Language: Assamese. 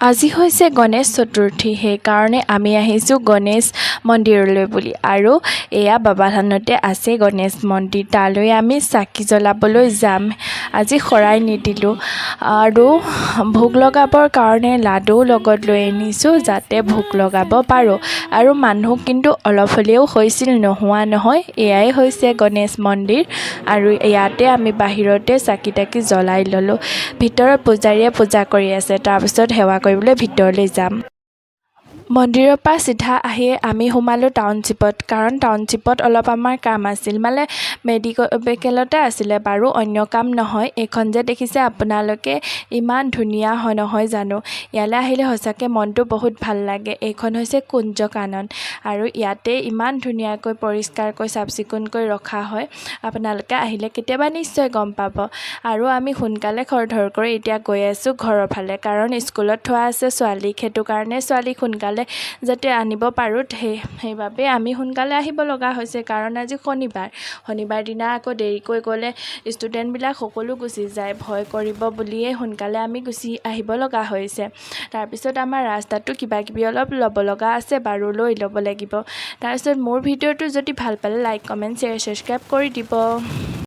আজি হৈছে গণেশ চতুৰ্থী, সেইকাৰণে আমি আহিছোঁ গণেশ মন্দিৰলৈ বুলি। আৰু এয়া বাবাথানতে আছে গণেশ মন্দিৰ, তালৈ আমি চাকি জ্বলাবলৈ যাম। আজি শৰাই নিদিলোঁ আৰু ভোগ লগাবৰ কাৰণে লাডুও লগত লৈ আনিছোঁ, যাতে ভোগ লগাব পাৰোঁ। আৰু মানুহ কিন্তু অলপ হ'লেও হৈছিল, নোহোৱা নহয়। এয়াই হৈছে গণেশ মন্দিৰ আৰু ইয়াতে আমি বাহিৰতে চাকি তাকি জ্বলাই ল'লোঁ। ভিতৰত পূজাৰীয়ে পূজা কৰি আছে, তাৰপিছত সেৱা কৰিবলৈ ভিতৰলৈ যাম। মন্দিৰৰ পৰা চিধা আহি আমি সোমালোঁ টাউনশ্বিপত, কাৰণ টাউনশ্বিপত অলপ আমাৰ কাম আছিল, মানে মেডিকেলতে আছিলে বাৰু, অন্য কাম নহয়। এইখন যে দেখিছে আপোনালোকে, ইমান ধুনীয়া হয় নহয় জানো? ইয়ালৈ আহিলে সঁচাকৈ মনটো বহুত ভাল লাগে। এইখন হৈছে কুঞ্জ কানন আৰু ইয়াতে ইমান ধুনীয়াকৈ পৰিষ্কাৰকৈ চাফ চিকুণকৈ ৰখা হয়। আপোনালোকে আহিলে কেতিয়াবা নিশ্চয় গম পাব। আৰু আমি সোনকালে খৰধৰ কৰি এতিয়া গৈ আছোঁ ঘৰৰ ফালে, কাৰণ স্কুলত থোৱা আছে ছোৱালীক। সেইটো কাৰণে ছোৱালীক সোনকালে যাতে আনিব পাৰোঁ, সেইবাবে আমি সোনকালে আহিব লগা হৈছে, কাৰণ আজি শনিবাৰ। শনিবাৰ দিনা আকৌ দেৰিকৈ গ'লে ষ্টুডেণ্টবিলাক সকলো গুচি যায়। ভয় কৰিব বুলিয়ে সোনকালে আমি গুচি আহিব লগা হৈছে। তাৰপিছত আমাৰ ৰাস্তাটো কিবা কিবি অলপ ল'ব লগা আছে বাৰু, লৈ ল'ব লাগিব। তাৰপিছত মোৰ ভিডিঅ'টো যদি ভাল পালে লাইক, কমেণ্ট, শ্বেয়াৰ, ছাবস্ক্ৰাইব কৰি দিব।